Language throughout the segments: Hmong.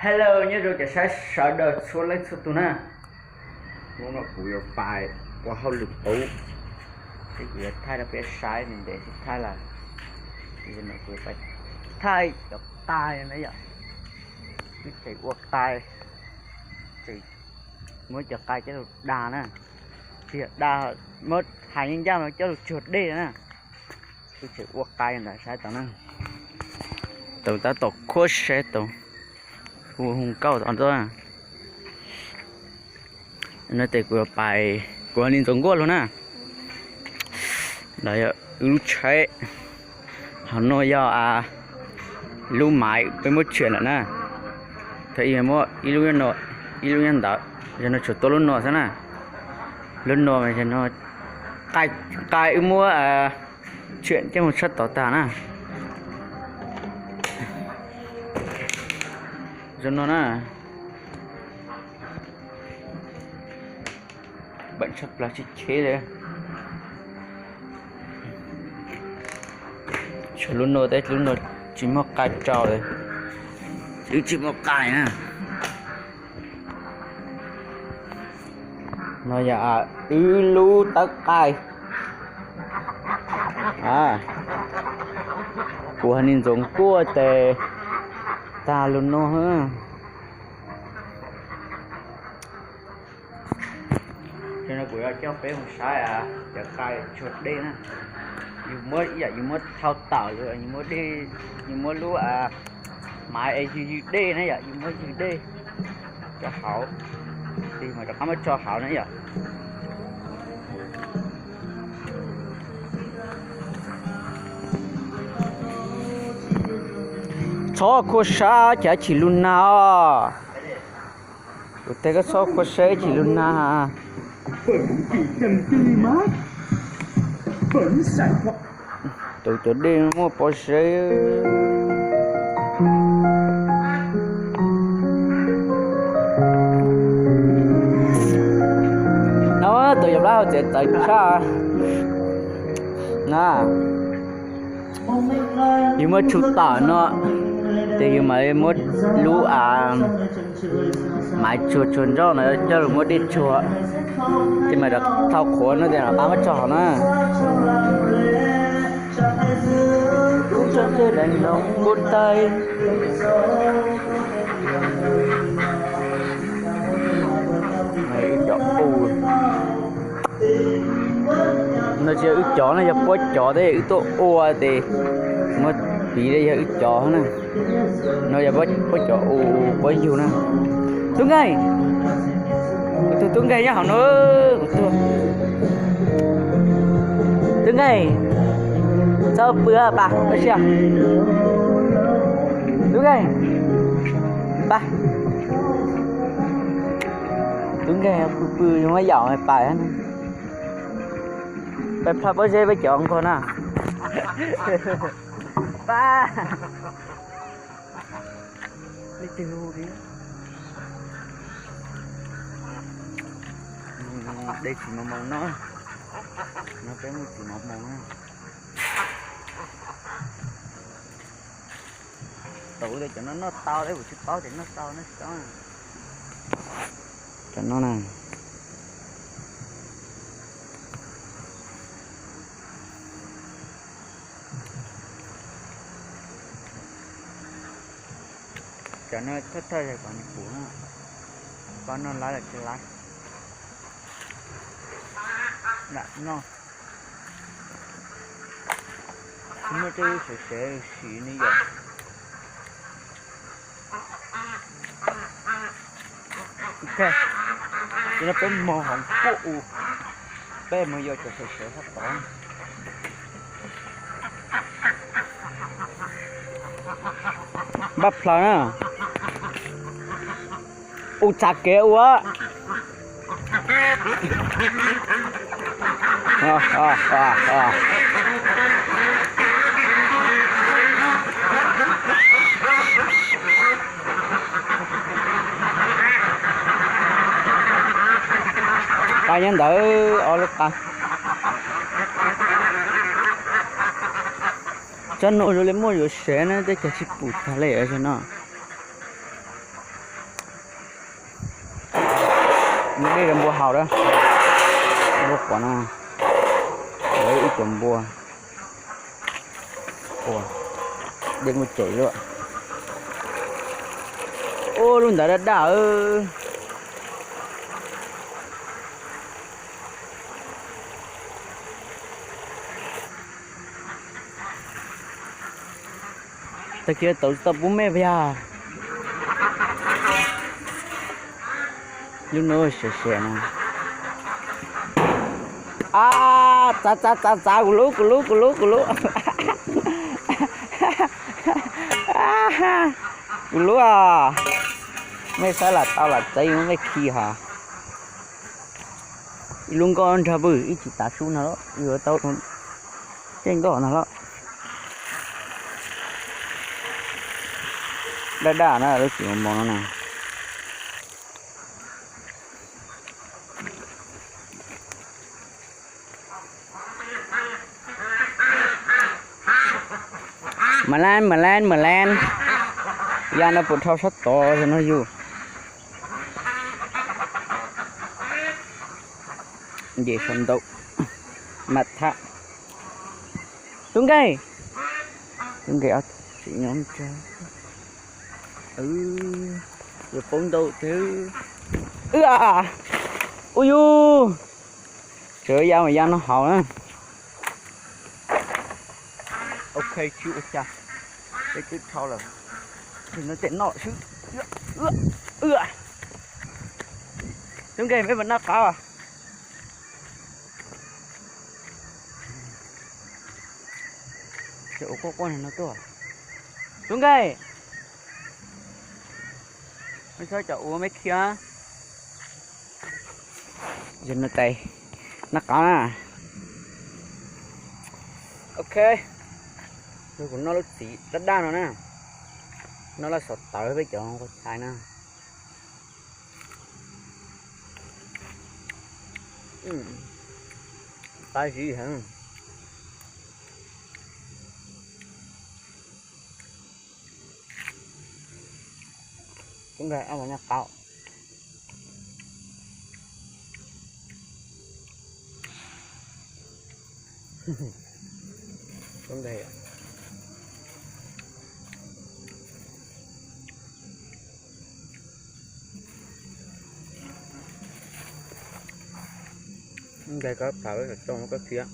Hello, nyob zoo cov saib sawv daws txhua leej txhua tus na. Hnub no kuv yuav pais ua hauj lwm qub, ces kuv yuav thaij rau peb saib ntev ntev tsis thaij lawm. Ces no kuv yuav pais thaij cov qai na yom. Wb tseem ua qai, tseem muab cov qai coj los dag na. Tsis yog dag, muab hais ncaj ncaj mas coj los tsuag dej na. Wb tseem ua qai ntawm saib tod na. Tau tab tom khuab saib tau, hu hu nkauj tod ntag. No ces kuv yuav pais, kuv ho li ntxuav nkuaj luag na. Los yog wb lub tsheb, ho no yog lub maiv peb muab tshiam lawm na. Thaum ub muab ib lub nyob no, ib lub nyob ntawd, yog no tshuav tuaj lub no xwb na. Lub no mas yog no, qai wb muab tshiam coj mus tshaj tod tag na. Zoo no na. Npam tshaj plaws tsis cheb li. Tshuav lub no, tej lub no tsis muaj qai rau li, wb tsis muaj qai na. No yog wb lub tawb qai. Kuv hais li ntxuav nkuaj ces tag lus no. Ces no kuv yuav coj peb mus saib cov qai tsuag dej na. Yus muab, yam yus muab thau tawm, yus muab dej, yus muab lub maiv es yws yws dej na yom, yus muab yws dej rau hauv, tig mas rov qab muab tso hauv na yom. Txhob khuab saib, cas chim lug nag os. Kuv teb koj txhob khuab saib, chim lug nag. Tus cov dej muaj pov seb. No tus yawg Nplog hauv tsev txawv tshaj na. Yus muab tshuj tawm no, ces yus mam li muab lub maiv tsuag tsuag nroj no coj los muab dej tsuag, ces mam rov thau qhuav no ces rov qab muab tso hauv na. No tsis yog wb cov no, yog puab cov tes wb tuaj ua tes muab piv li yog wb cov na. No yog puab cov ua puab yug na. Tub Nkeeg, kuv tug Tub Nkeeg nyob hauv no, kuv tug Tub Nkeeg, txhob pw pas, ua si. Tub Nkeeg, pas. Tub Nkeeg pw pw muab yaum pais, pais plhov pob zeb peb cov nquag na. Pab, leej twg hu li? Dej tsis mos moos no, no peb muaj tsis mos moos na. Tau tias cov no noj tau, kuv tsis paub tias noj tau noj tsis tau. Cov no na. Cov no thawj thawj yog kom nws puv na, koj noj lawv los tsis lawv. Lam noj. Muaj tej lub sev sev sim ne yom. Ok, ces no peb moog hauv nkuaj u, peb moog yuav cov sev sev sab tod. Npaj plhaws na, u txhav kev ua. Qai nyob ntawd ob lub qai. Tsob no zoo li muaj yuav sev na, tej cag tsis pum tag li no. Muaj dej rau npua haus dab. Npua quav no, ib co npua. Ua, dej muaj cem luaj. Ua, lub ntawd daj daj. Tag kis tau tsis tau pub mej puas yog? Lub no siav siav no. A, txav txav txav txav, kuv lub kuv lub kuv lub kuv lub. Kuv lub os. Mej saib lam tau lam txav, mej khi hos. Ib lub nkoj nrog pw ib chim tav su no yuav tau tej nkoj no los. Daj daj na, lub tsis mos mos no na. Mas leej mas leej mas leej, ya no puas dhau sab tod no yus. Nce saum ntau mas tham. Tub Nkeeg, Tub Nkeeg, tsis nyob tsa. Yuav poob ntau thiab. Ua yus, tseem ya mas ya no haus na. Ok, tsis ua cas, peb twb dhau lawm. Nim no tseem noj xwb. Tub Nkeeg, peb puas noj qab? Ua quaj quaj no tuaj. Tub Nkeeg, mej txhob cov ua mej khiav. Yog no tais noj qab na. Ok, kuv noj lub txiv daj daj no na. Noj laj xov tawv peb cov nqua chais na. Qab zib heev. Tub Nkeeg, ab mas noj qab. Tub Nkeeg, Tub Nkeeg, koj tham lawm tsoo koj khiav.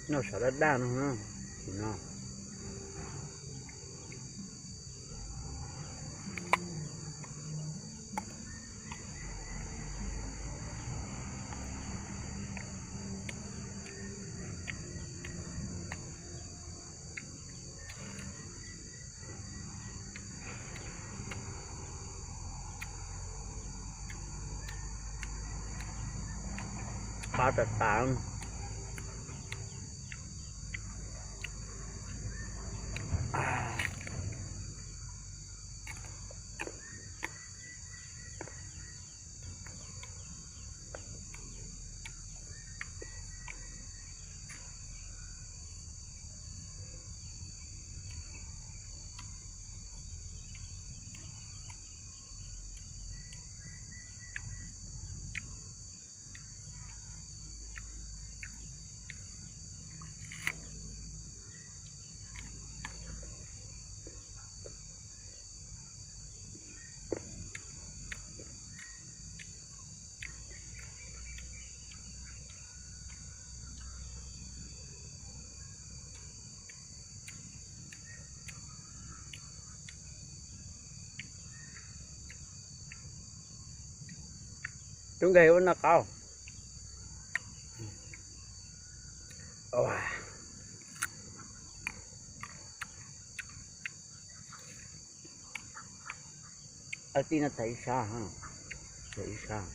Noj sav daj daj no, no. Qab tas tas. Tub Nkeeg ua noj qaub. Tij no tag ib sab, tag ib sab.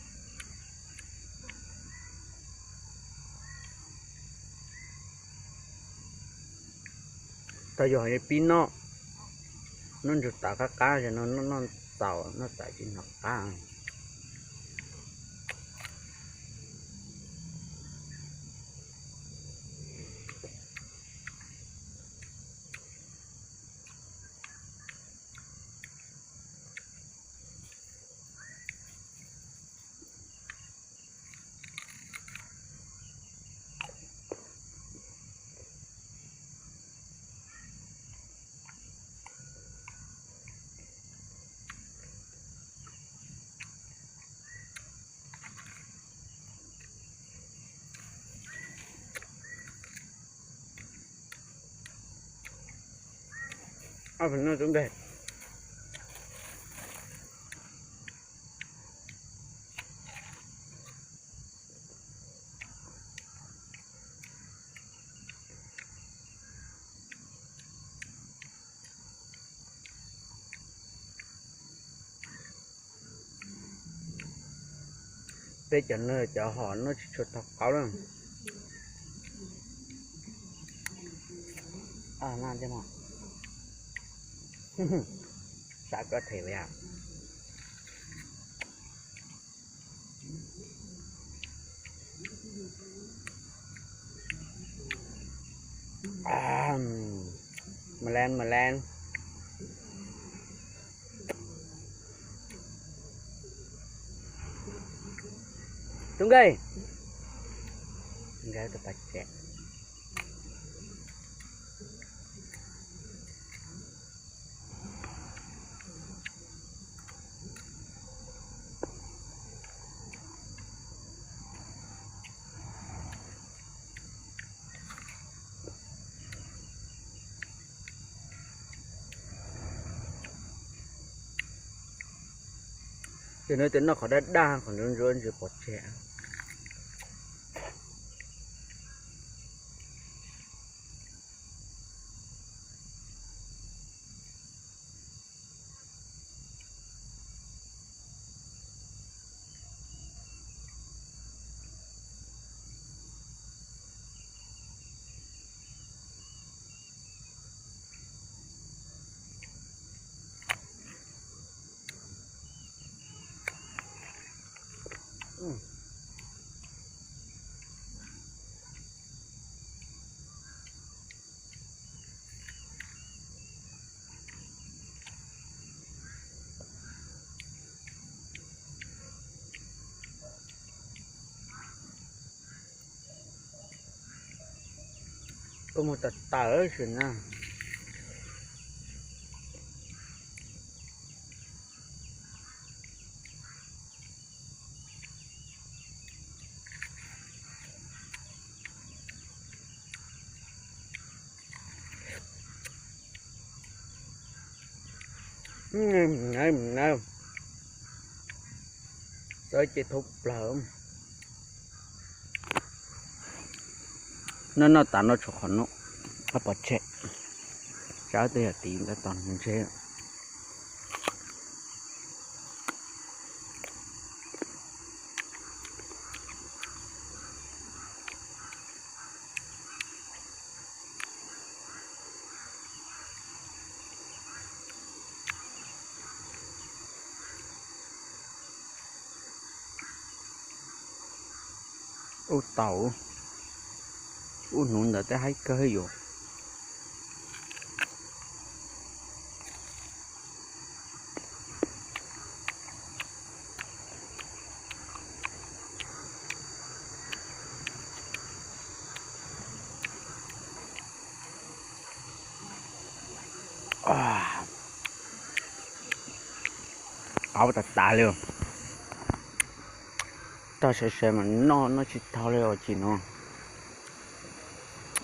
Tau yog pib noj, noj ntsug tav qab qab, noj noj txaus noj txaus tsis hnov qab. Peb cov no cov hom no tsis tshua tau qaub na. Xav koj them yam. Mlen mlen. Tub Nkeeg, nkawd tus pas tsem. Ces no tias noj qhov daj daj, qhov ntsuab ntsuab ntsis pov tseg. Koj mus tawm tawm sim na. Xav ces thoob plawg. Noj noj tas no tshuav qhov no, qhov pov tseg. Tsab twg yog tiv ntawd tos ntshe. Ub tau, ub hnub ntawd tej haib kawg yuav. Qaub tas tas li. Tog sawv sawv mas noj noj tsis tau li os chim no.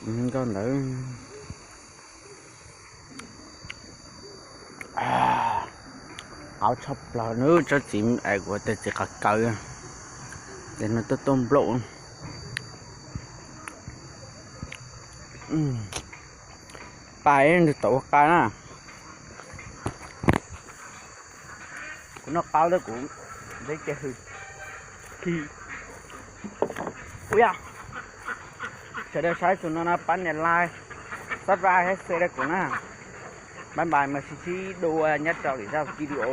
Nkauj ntawd. Qaub tshaj plaws nawb tsob txiv es kuv tes txiv qhov kaw. Tes no tuaj tuaj nplaum. Pais nws tau ua qa na. Kuv noj qab lawm kuv ntev ces hws. Ua yog sawv daws saib tus no no pab nias like, subscribe thiab share rau kuv na. Bye bye, mas sib ntsib dua nyob rau lwm zaj video.